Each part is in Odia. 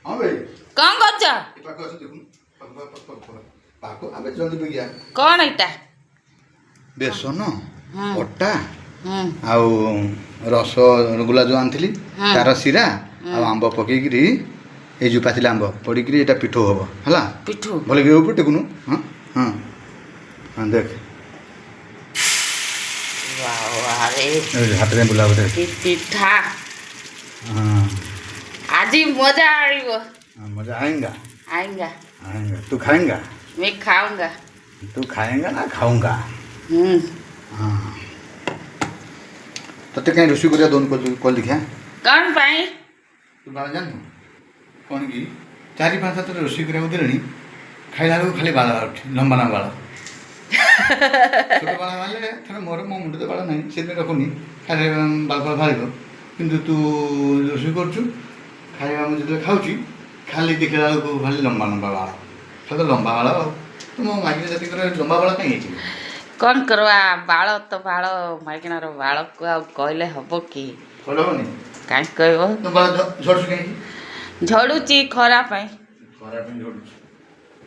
ହଁ ଭାଇ। କ'ଣ କରୁଛ? ଏ ପାଖକୁ ଆସ, ଦେଖୁନୁ। ପାଖ ପାଖ ପାଖ ପାଖ ପାଖ, ଆବେ ଜଲ୍ଦି ବେଗିଆ। କ'ଣ ଏଇଟା? ବେସନ, ଅଟା ଆଉ ରସଗୋଲା ଯେଉଁ ଆଣିଥିଲି, ତାର ଶିରା ଆଉ ଆମ୍ବ ପକେଇକିରି, ଏଇ ଯେଉଁ ପାଚିଲା ଆମ୍ବ ପଡ଼ିକିରି ଏଇଟା ପିଠଉ ହବ, ହେଲା? ପିଠୁ। ଭଲ କି ଉପରେ ଟେକୁନୁ। ହଁ ହଁ ହଁ, ଦେଖ। ଆରେ! ଏ ହାତରେ ବୁଲା ବୋଧେ। କି ପିଠା! ହଁ। ଆଜି ମଜା ଆଇବ। हाँ, मजा आएगा। आएगा। आएगा, तू खाएगा? मैं खाऊंगा। तू खाएगा ना खाऊंगा? ହୁଁ। ହଁ, ତତେ କାହିଁ ରୋଷେଇ କରିବା ଦଉନି କହିଲୁ ଦେଖିଆ? କ'ଣ ପାଇଁ? ତୁ ବାଳ ଜାଣିନୁ କ'ଣ କି? ଚାରି ପାଞ୍ଚ ଥର ରୋଷେଇ କରିବାକୁ ଦେଲେଣି, ଖାଇଲା ବେଳକୁ ଖାଲି ବାଳ ବାହାରୁଛି, ଲମ୍ବା ଲମ୍ବା ବାଳ। ଛୋଟ ବାଳ ବାହାରିଲେ ଥରେ ମୋର, ମୋ ମୁଣ୍ଡ ତ ବାଳ ନାହିଁ, ସେଥିପାଇଁ ରଖୁନି, ଖାଲି ବାଳ ଫାଳ ବାହାରିବ। କିନ୍ତୁ ତୁ ରୋଷେଇ କରୁଛୁ, ଖାଇବା ମୁଁ ଯେତେବେଳେ ଖାଉଛି, ଖାଲି ଦେଖିଲା ବେଳକୁ ଖାଲି ଲମ୍ବା ଲମ୍ବା ବାଳ, ଖାଲି ତ ଲମ୍ବା ବାଳ। ଆଉ ତୁମ ମାଇକିନା ଜାତିଙ୍କର ଲମ୍ବା ବାଳ କାହିଁ ହେଇଛି? କ'ଣ କରିବା, ବାଳ ତ ବାଳ। ମାଇକିଣାର ବାଳକୁ ଆଉ କହିଲେ ହବ କି? ଭଲ ହବନି। କାହିଁ କହିବ? ତମ ବାଳ ଝଡୁଛୁ କାହିଁକି? ଝଡୁଛି ଖରା ପାଇଁ। ଖରା ପାଇଁ ଝଡୁଛି।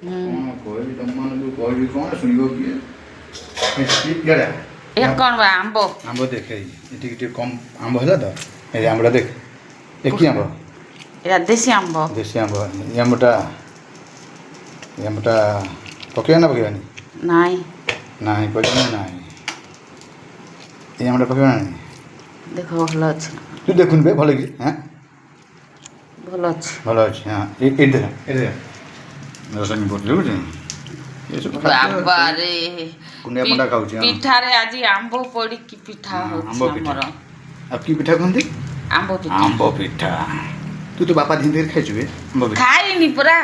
କ'ଣ କହିବି ତମମାନଙ୍କୁ, କହିବି କ'ଣ, ଶୁଣିବ କିଏ? ଇଆଡ଼େ ଆ। ଏ କ'ଣ ବା, ଆମ୍ବ? ଆମ୍ବ ଦେଖ, ଏଇ ଟିକେ ଟିକେ କମ୍ ଆମ୍ବ ହେଲା ତ। ଏଇ ଆମ୍ବଟା ଦେଖ, ଏ କି ଆମ୍ବ? ଏଇଟା ଦେଶୀ ଆମ୍ବ। ଦେଶୀ ଆମ୍ବ। ଏଇ ଆମ୍ବଟା, ଏଇ ଆମ୍ବଟା ପକେଇବା ନା ପକେଇବାନି? ନାଇଁ। ନାଇଁ କହିଲି, ନାଇଁ। ଏଇ ଆମ୍ବଟା ପକେଇବା ନା ନାଇଁ? ଦେଖ, ଭଲ ଅଛି। ତୁ ଦେଖୁନୁ ବେ ଭଲ କି। ହଁ। ଭଲ ଅଛି। ଭଲ ଅଛି, ହଁ। ଏଇଠି ଦେଖ, ଏଇଠି ଦେଖ, ରସନି ପଡ଼ିଲି ବୁଝି ଏସବୁ ଖାଦ୍ୟ। ବାବାରେ! କୁଣ୍ଡିଆ ପଣ୍ଡା ଖାଉଛି, ହଁ। ପିଠାରେ ଆଜି ଆମ୍ବ ପଡ଼ିକି ପିଠା ହଁ, ଆମ୍ବ ହଉଛି ପିଠା। ଆମର। ଆଉ କି ପିଠା କୁହନ୍ତି? ଆମ୍ବ ପିଠା। ଆମ୍ବ ପିଠା। ତୁ ତ ବାପା ଧୀରେ ଧୀରେ ଖାଇଛୁ ବେ ଆମ୍ବ ପିଠା? ଖାଇନି ପରା।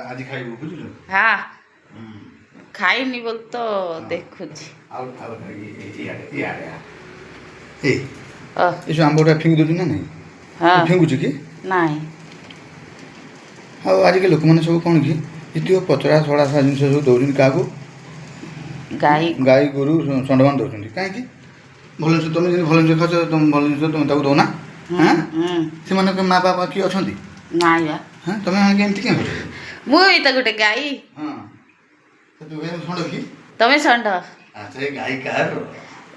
ଆଜି ଖାଇବୁ, ବୁଝିଲୁ? ହଁ, ଖାଇନି ବୋଲି ତ ଦେଖୁଛି। ଆଉ ଆଉ ଇଆଡ଼େ ଇଆଡ଼େ ଆ। ଏଇ ଅ ଏସବୁ ଆମ୍ବଟା ଫିଙ୍ଗି ଦେଉଛୁ ନା ନାଇଁ? ହଁ। ଫିଙ୍ଗୁଛୁ କି? ନାଇଁ। ଆଉ ଆଜିକାଲି ଲୋକମାନେ ସବୁ କ'ଣ କି ଏତିକ ପଚରା ସଡ଼ା ସଡ଼ା ଜିନିଷ ସବୁ ଦେଉଛନ୍ତି କାହାକୁ? ଗାଈ। ଗାଈ ଗୋରୁ ଷଣ୍ଢମାନେ ଦେଉଛନ୍ତି କାହିଁକି? ଭଲ ଜିନିଷ ତମେ ଯେମିତି ଭଲ ଜିନିଷ ଖାଉଛ, ତମେ ଭଲ ଜିନିଷ ତମେ ତାକୁ ଦଉନା? ହଁ। ହୁଁ। ସେମାନଙ୍କ ମା ବାପା କିଏ ଅଛନ୍ତି? ନାଇଁ ବା। ହଁ, ତମେ ଏମିତି କାଇଁ କରୁଛ? ମୁଁ ବି ତ ଗୋଟେ ଗାଈ। ହଁ, ତ ତୁ କାଇଁ ଷଣ୍ଢ କି? ତମେ ଷଣ୍ଢ। ଆଚ୍ଛା, ଏ ଗାଈ କାହାର?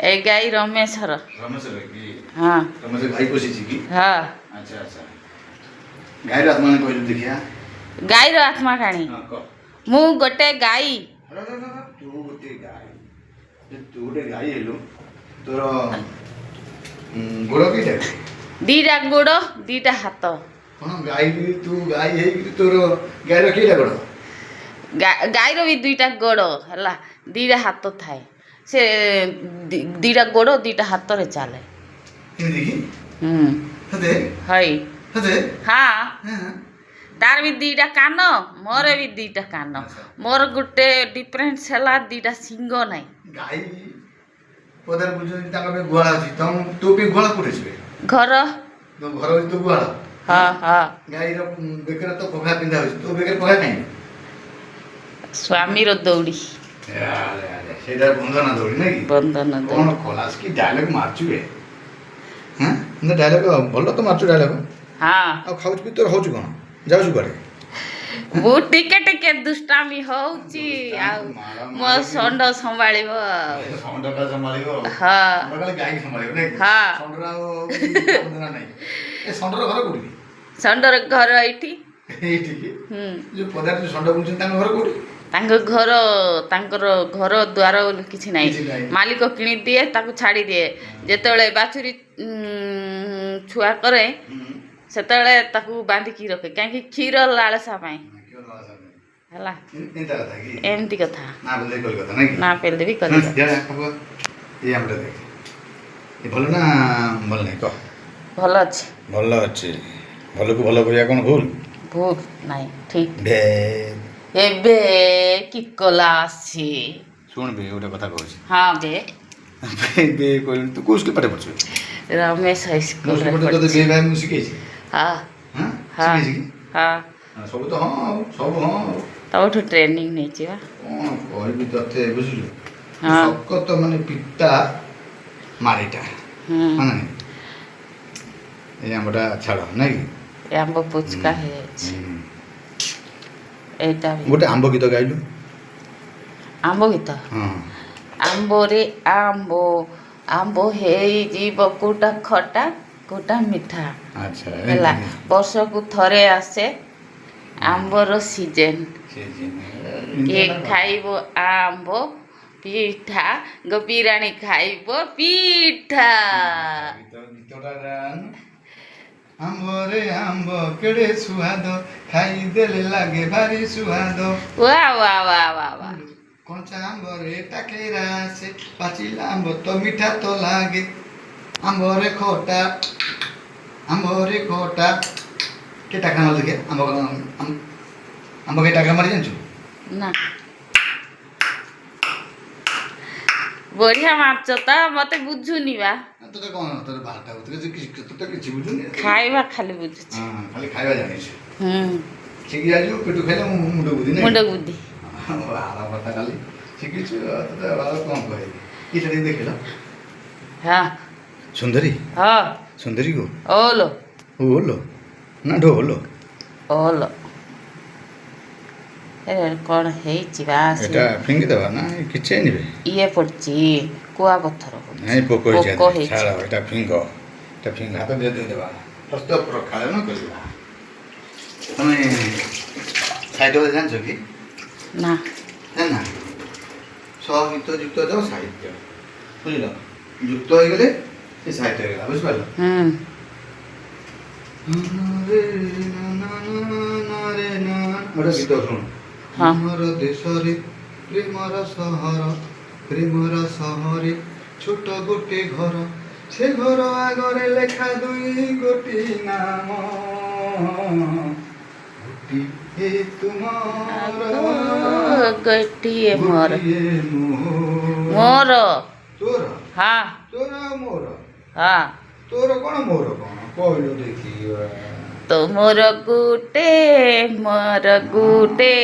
ଏ ଗାଈ ରମେଶର। ରମେଶର କି? ହଁ। ରମେଶ ଗାଈ ପୋଷିଛି କି? ହଁ। ଆଚ୍ଛା ଆଚ୍ଛା, ଗାଈର ଆତ୍ମା କହିଲୁ ଦେଖିଆ। ଗାଈର ଆତ୍ମା କାହାଣୀ? ହଁ, କହ। ମୁଁ ଗୋଟେ ଗାଈ। ର, ର, ର, ର, ତୁ ଗୋଟେ ଗାଈ। ଯଦି ତୁ ଗୋଟେ ଗାଈ ହେଲୁ, ତୋର ଗୋଡ଼ କେଇଟା? ଦିଟା ଗୋଡ଼, ଦିଟା ହାତ। କ'ଣ ଗାଈ ବି? ତୁ ଗାଈ ହେଇକିରି ତୋର ଗାଈର କେଇଟା ଗୋଡ଼? ଗାଈର ବି ଦୁଇଟା ଗୋଡ଼ ହେଲା, ଦିଟା ହାତ ଥାଏ। ସେ ଦିଟା ଗୋଡ଼ ଦିଟା ହାତରେ ଚାଲେ। ଏମିତି କି? ହୁଁ। ସତେ? ହଇ। ସତେ? ହଁ। ହଁ। ତାର ବି ଦିଟା କାନ, ମୋର ବି ଦିଟା କାନ। ମୋର ଗୋଟେ ଡିଫରେନ୍ସ ହେଲା, ଦିଟା ଶିଙ୍ଗ ନାହିଁ। ଗାଈ ପଦାରେ ବୁଲୁଛନ୍ତି, ତାଙ୍କ ପାଇଁ ଗୁହାଳ ଅଛି। ତମ ତୋ ପାଇଁ ଗୁହାଳ କୋଉଠି ଅଛି ବେ? ଘର। ତୋ ଘର ଅଛି ତୋ ଗୁହାଳ? ହଁ। ଗାଈର ବେକରେ ତ ପଘା ପିନ୍ଧା ହଉଛି, ତୋ ବେକରେ ପଘା କାହିଁ? ସ୍ୱାମୀର ଦୌଡ଼ି। ଆରେ ଆରେ, ସେଇଟା ବନ୍ଧନ ଦୌଡ଼ି ନାଇଁ କି? ବନ୍ଧନ କ'ଣ ଦୌଡ଼ି। କଲାସ, କି ଡାଇଲଗ ମାରୁଛୁ ବେ! ହଁ, ଡାଇଲଗ ଭଲ ତ ମାରୁଛୁ ଡାଇଲଗ। ହଁ। ଆଉ ଖାଉଛୁ ବି, ତୋର ହଉଛି କ'ଣ, ଯାଉଛୁ କୁଆଡ଼େ? ମୁଁ ଟିକେ ଟିକେ ଦୁଷ୍ଟାମି ହଉଛି ଆଉ ମୋ ଷଣ୍ଢ ସମ୍ଭାଳିବ ଆଉ। ଷଣ୍ଢଟା ସମ୍ଭାଳିବ? ହଁ। ଷଣ୍ଢ କାଳେ ଗାଈକି ସମ୍ଭାଳିବ ନାଇଁ କି? ହଁ। ଷଣ୍ଢର ଆଉ ବନ୍ଧନ ନାହିଁ। ଏ ଷଣ୍ଢର ଘର କୋଉଠି? ଷଣ୍ଢର ଘର ଏଇଠି। ଏଇଠି କି? ହୁଁ। ଯୋଉ ପଦାରେ ଯୋଉ ଷଣ୍ଢ ବୁଲୁଛନ୍ତି, ତାଙ୍କ ଘର କୋଉଠି? ତାଙ୍କ ଘର, ତାଙ୍କର ଘର ଦ୍ୱାର ବୋଲି କିଛି ନାହିଁ। କିଛି ନାହିଁ। ମାଲିକ କିଣିଦିଏ, ତାକୁ ଛାଡ଼ିଦିଏ। ଯେତେବେଳେ ବାଛୁରୀ ଛୁଆ କରେ, ସେତେବେଳେ ତାକୁ ବାନ୍ଧିକି ରଖେ। କାହିଁକି? କ୍ଷୀର ଲାଳସା ପାଇଁ। ହେଲା? ଏନ୍ତା କଥା କି? ଏମିତି କଥା। ନା ବୋଲେ କଲକତା ନାଇଁ କି? ନା ପେଲିଦେବି କଲିକତା। ଇଆଡ଼େ ଆଖ। ଏଇ ଆମ୍ବଟା ଦେଖ, ଏ ଭଲ ନା ଭଲ ନାହିଁ କହ? ଭଲ ଅଛି। ଭଲ ଅଛି। ଭଲକୁ ଭଲ କହିବା କ'ଣ ଭୁଲ? ଭୁଲ ନାହିଁ, ଠିକ। ଭେ ଏବେ କି କଲା ଅଛି? ଶୁଣ ବେ, ଗୋଟେ କଥା କହୁଛି। ହଁ ବେ। ବେ ବେ କହିଲୁଣି। ତୁ କୋଉ ସ୍କୁଲ ପାଠ ପଢୁଛୁ? ରମେଶ ମୋ ହାଇସ୍କୁଲରେ ସ୍କୁଲ ତୋତେ ପଢୁଛି। ବେ ଭାଇ ମୁଁ ଶିଖେଇଛି? ହଁ। ହଁ? ହଁ। ଶିଖେଇଛି କି? ହଁ। ହଁ, ସବୁ ତ ହଁ ଆଉ ସବୁ ହଁ ଆଉ। ତମଠୁ ଟ୍ରେନିଂ ନେଇଛି ବା। କ'ଣ କହିବି ତତେ, ବୁଝିଲୁ? ହଁ। ଶକତ ମାନେ ପିତା ମାରିଟା। ହୁଁ। ହଁ ନାଇଁ, ଏଇ ଆମ୍ବଟା ଛାଡ଼ ନାଇଁ କି? ଏ ଆମ୍ବ ପୁଚକା ହେଇଯାଇଛି। ଏଇଟା ବି। ଗୋଟେ ଆମ୍ବ ଗୀତ ଗାଇଲୁ। ଆମ୍ବ ଗୀତ? ହଁ। ଆମ୍ବରେ ଆମ୍ବ, ଆମ୍ବ ହେଇଯିବ, କୋଉଟା ଖଟା, କୋଉଟା ମିଠା। ହେଲା, ବର୍ଷକୁ ଥରେ ଆସେ ଆମ୍ବର ସିଜେନ୍। କିଏ ଖାଇବ ଆମ୍ବ ପିଠା? ଗୋପୀରାଣୀ ଖାଇବ ପିଠା। ଗୀତଟା ଗାଆନି। ଆମ୍ବରେ ଆମ୍ବ କେଡ଼େ ସୁଆଦ, ଖାଇଦେଲେ ଲାଗେ ଭାରି ସୁଆଦ। ବା ବା ବା ବା ବା! କଞ୍ଚା ଆମ୍ବରେ ଟାକେରା ଆସେ, ପାଚିଲା ଆମ୍ବ ତ ମିଠା ତ ଲାଗେ। ଆମ୍ବରେ ଖଟା, ଆମ୍ବରେ ଖଟା। କେ ଟାକା ମାରି ଦେଖେ ଆମ୍ବ। ଆମ୍ବ କେ ଟାକା ମାରି ଜାଣିଛୁ? ନା, ବଢିଆ ମାଛ ତ ମତେ ବୁଝୁନି ବା। ତୋତେ କ'ଣ, ତୋତେ ବାରଟା ବୁଝୁ କିଛି, ତୋତେ କିଛି ବୁଝୁନି। ଖାଇବା ଖାଲି ବୁଝୁଛି। ହଁ, ଖାଲି ଖାଇବା ଜାଣିଛୁ। ହୁଁ। ଶିଖି ଯାଇଛୁ। ପେଟୁ ଖାଇଲେ ମୁଁ ମୁଣ୍ଡ ବୁଦ୍ଧି ନାଇଁ? ମୁଣ୍ଡ ବୁଦ୍ଧି। ବାର କଥା ଖାଲି ଶିଖିଛୁ ଆଉ ତୋତେ ଆଉ କ'ଣ କହିବି? କିଟା ଟିକେ ଦେଖିଲ। ହଁ। ସୁନ୍ଦରୀ। ହଁ। ସୁନ୍ଦରୀ ଗୋ। ଓଲୋ। ଓଲୋ ନା ଢୋଲ? ଓଲୋ। ଏ କ'ଣ ହେଇଛି ବା ସେ? ଏଟା ଫିଙ୍ଗି ଦେବା ନା କିଛି ଆଣିବେ? ଇଏ ପଡ଼ିଛି, କୁଆ ପଥର ପଡ଼ିଛି। ନାଇଁ, ପୋକ ହେଇଛି। ପୋକ ହେଇଛି। ଛାଡ଼, ଏଟା ଫିଙ୍ଗ, ଏଟା ଫିଙ୍ଗ। ହାତ ଦେଇ ଦେଇଦେବା, ହସ୍ତ ପ୍ରକ୍ଷାଳନ କରିବା। ତମେ ସାହିତ୍ୟ କଥା ଜାଣିଛ କି? ନା। ଜାଣିନା? ସହିତ ଯୁକ୍ତ ଯାଅ ସାହିତ୍ୟ, ବୁଝିଲ? ଯୁକ୍ତ ହେଇଗଲେ ସେ ସାହିତ୍ୟ ହେଇଗଲା, ବୁଝିପାରିଲ? ହୁଁ। ଗୋଟେ ଗୀତ ଶୁଣ। ହଁ। ଆମର ଦେଶରେ ପ୍ରେମର ସହର, ପ୍ରେମର ସହରେ ଛୋଟ ଗୋଟେ ଘର, ସେ ଘର ଆଗରେ ଲେଖା ଦୁଇ ଗୋଟି ନାମ, ଗୋଟିଏ ତୁମର, ଗୋଟିଏ ମୋର। ଗୋଟିଏ ମୋର। ମୋର। ତୋର? ହଁ। ତୋର ଆଉ ମୋର? ହଁ। ତୋର କ'ଣ, ମୋର କ'ଣ, କହିଲୁ ଦେଖିବା। ତୁମର ଗୋଟେ, ମୋର ଗୋଟେ,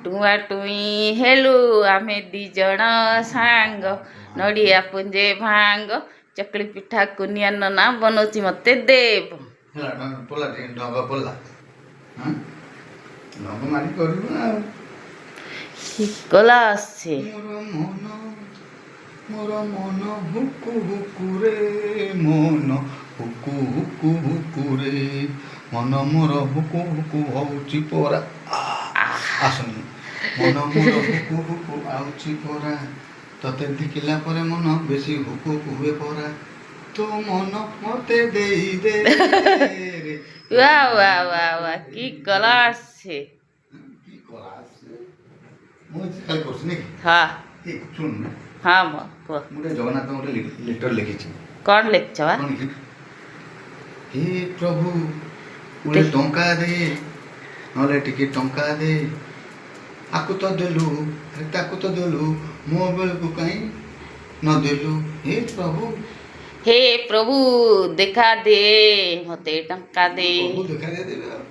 ଟୁଆଁ ଟୁଇଁ ହେଲୁ ଆମେ ଦି ଜଣ ସାଙ୍ଗ। ନଡ଼ିଆ ପୁଞ୍ଜେ ଭାଙ୍ଗ, ଚକୁଳି ପିଠା କୁନିଆ ନନା ବନଉଛି, ମତେ ଦେବ। ହେଲା, ପଡ଼ିଲା ଟିକେ ଢଙ୍ଗ ପଡ଼ିଲା। ହଁ, ଢଙ୍ଗ ମାରି କରିବୁ ନା ଆଉ। କି କଲା ଆସେ? ମୋର ମନ, ମୋର ମନ ହୁକୁ ହୁକୁ ରେ, ମନ ହୁକୁ ହୁକୁ ହୁକୁ ରେ, ମନ ମୋର ହୁକୁ ହୁକୁ ହଉଛି ପରା। ଆସୁନି। ମନ ମୋର ହୁକୁ ହୁକୁ ଆଉଛି ପରା, ତତେ ଦେଖିଲା ପରେ ମନ ବେଶୀ ହୁକୁ ହୁକୁ ହୁଏ ପରା। ତୋ ମନ ମତେ ଦେଇଦେ ରେ। ବା ବା ବା ବା, କି କଲା ଆସେ! କି କଲା ଆସେ? ମୁଁ ଖାଲି କରୁଛି ନାଇଁ କି? ହଁ। ଏ ଶୁଣୁ। ହଁ ମ, କୁହ। ମୁଁ ଗୋଟେ ଜଗନ୍ନାଥ ଗୋଟେ ଲେଟର ଲେଖିଛି। କ'ଣ ଲେଖିଛ ବା? କଣ କି, ହେ ପ୍ରଭୁ, ଗୋଟେ ଟଙ୍କା ଦେ, ନହେଲେ ଟିକେ ଟଙ୍କା ଦେ। ଆକୁ ତ ଦେଲୁ, ଆରେ ତାକୁ ତ ଦେଲୁ, ମୋ ବେଳକୁ କାହିଁ ନ ଦେଲୁ ହେ ପ୍ରଭୁ। ହେ ପ୍ରଭୁ, ଦେଖା ଦେ, ମତେ ଟଙ୍କା ଦେ। ପ୍ରଭୁ ଦେଖା ଦେଇଦେବେ ଆଉ।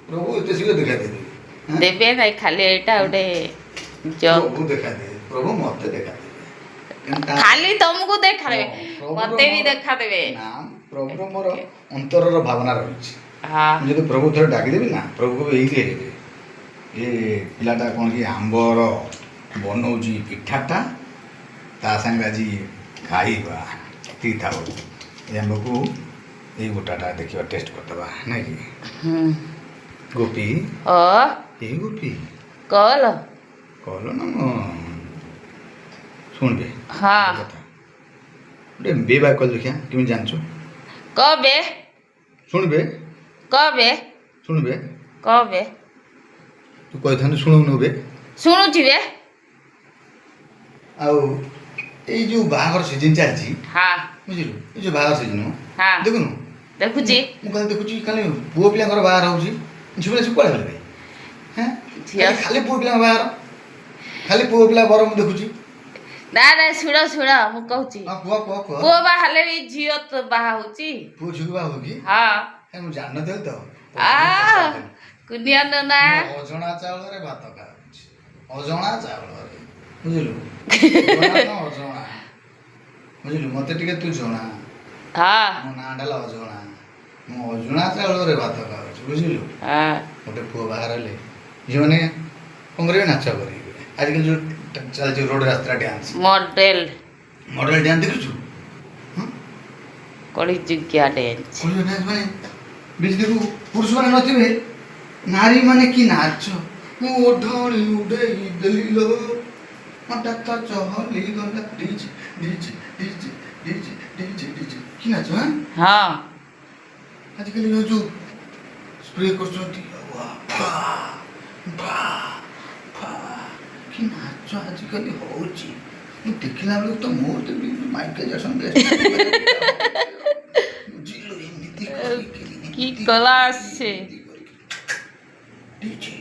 ପ୍ରଭୁ ଏତେ ଶୀଘ୍ର ଦେଖା ଦେଇଦେବେ, ହାଁ? ଦେବେ ନାଇଁ, ଖାଲି ଏଇଟା ଗୋଟେ ଜବ୍। ପ୍ରଭୁ ଦେଖା ଦେବେ, ପ୍ରଭୁ ମତେ ଦେଖା ଦେବେ। କାରଣ ଖାଲି ତମକୁ ଦେଖାଦେବେ? ହଁ, ପ୍ରଭୁର ମତେ ବି ମୋର- ଦେଖାଦେବେ। ନା, ପ୍ରଭୁର ମୋର ଅନ୍ତରର ଭାବନା ରହିଛି। ହଁ। ମୁଁ ଯଦି ପ୍ରଭୁ ଥରେ ଡାକିଦେବି ନା, ପ୍ରଭୁ କହିବେ, ଏଇରେ ଏ ପିଲାଟା କ'ଣ କି ଆମ୍ବର ବନଉଛି ପିଠାଟା, ତା ସାଙ୍ଗରେ ଆଜି ଖାଇବା। ଏତିକି ଥାଉ, ଏ ଆମ୍ବକୁ ଏଇ ଗୋଟାଟା ଦେଖିବା, ଟେଷ୍ଟ କରିଦେବା, ନାଇଁ କି? ହୁଁ। ଗୋପୀ। ଅ। ଏଇ ଗୋପୀ। କଲ। କହିଲ ନା, ମୁଁ ଶୁଣିବେ। ହଁ। କଥା ଗୋଟେ ବେ ବା କହିଲୁ ଦେଖିଆ, କେମିତି ଜାଣିଛୁ? କବେ? ଶୁଣିବେ। କବେ? ଶୁଣିବେ। କବେ? ତୁ କହିଥାନ୍ତୁ ଶୁଣୁନୁ ବେ। ଶୁଣୁଛି ବେ। ଆଉ ଏଇ ଯୋଉ ବାହାଘର ସିଜନ ଚାଲିଛି, ହଁ। ବୁଝିଲୁ, ଏଇ ଯୋଉ ବାହାଘର ସିଜନ, ହଁ। ଦେଖୁନୁ? ଦେଖୁଛି। ମୁଁ ଖାଲି ଦେଖୁଛି, ଖାଲି ପୁଅ ପିଲାଙ୍କର ବାହାଘର ହଉଛି, ଝିଅ ପିଲା ସବୁ କୁଆଡ଼େ ଗଲେ ବେ? ହେଁ? ଝିଅ ଖାଲି ପୁଅ ପିଲାଙ୍କ ବାହାଘର, ଖାଲି ପୁଅ ପିଲା ବର ମୁଁ ଦେଖୁଛି। ନା ନା, ଶୁଣ ଶୁଣ, ମୁଁ କହୁଛି। ହଁ, କୁହ କୁହ କୁହ। ପୁଅ ବାହା ହେଲେ ବି ଝିଅ ତ ବାହା ହଉଛି। ପୁଅ ଝିଅକୁ ବାହା ହବ କି? ହଁ। ଏ ମୁଁ ଜାଣିନଥିଲି ତ। ଆ କୁନିଆ ନନା। ମୁଁ ଅଜଣା ଚାଉଳରେ ଭାତ ଖାଉଛି, ଅଜଣା ଚାଉଳରେ, ବୁଝିଲୁ? ଜଣା ତ ଅଜଣା, ବୁଝିଲୁ? ମତେ ଟିକେ ତୁ ଜଣା। ହଁ। ମୋ ନାଁଟା ହେଲା ଅଜଣା। ମୁଁ ଅଜଣା ଚାଉଳରେ ଭାତ ଖାଉଛି। ବୁଝିଲୁ? ହଁ। ଗୋଟେ ପୁଅ ବାହାର ହେଲେ ଝିଅମାନେ କ'ଣ କରିବେ? ନାଚ କରିବେ। ଆଜିକାଲି ଯେଉଁ ଚାଲିଛି ରୋଡ଼ ରାସ୍ତା ଡ୍ୟାନ୍ସ। ମଡେଲ। ମଡେଲ ଡ୍ୟାନ୍ସ ଦେଖୁଛୁ? ହଁ। କଳିଯୁଗିଆ ଡ୍ୟାନ୍ସ। କଳିଯୁଗ ଡ୍ୟାନ୍ସ ମାନେ ବେଶୀ ଦେଖୁ ପୁରୁଷମାନେ ନଥିବେ, ନାରୀମାନେ କି ନାଚ! ମୁଁ ଓଢ଼ଣୀ ଉଡ଼େଇ ଦେଲି ଲୋ, ହଠାତ ଚହଲି ଗଲା, DJ, DJ, DJ, DJ, DJ, DJ. କି ନାଚ, ହାଁ? ହଁ। ଆଜିକାଲି ଏ ଯୋଉ ସ୍ପ୍ରେ କରୁଛନ୍ତି, ୱା, ଫା, ଫା, ଫା, କି ନାଚ ଆଜିକାଲି ହଉଛି! ମୁଁ ଦେଖିଲା ବେଳକୁ ତ ମୋର ତ ବି ମାଇକେଲ ଜ୍ୟାକ୍ସନ ବେଷ୍ଟ, ବୁଝିଲୁ? ଏମିତି କରିକିରି, କି ଏମିତି କଲା କରିକି, ଆସେ? ଏମିତି କରିକି। ଡିଜେ।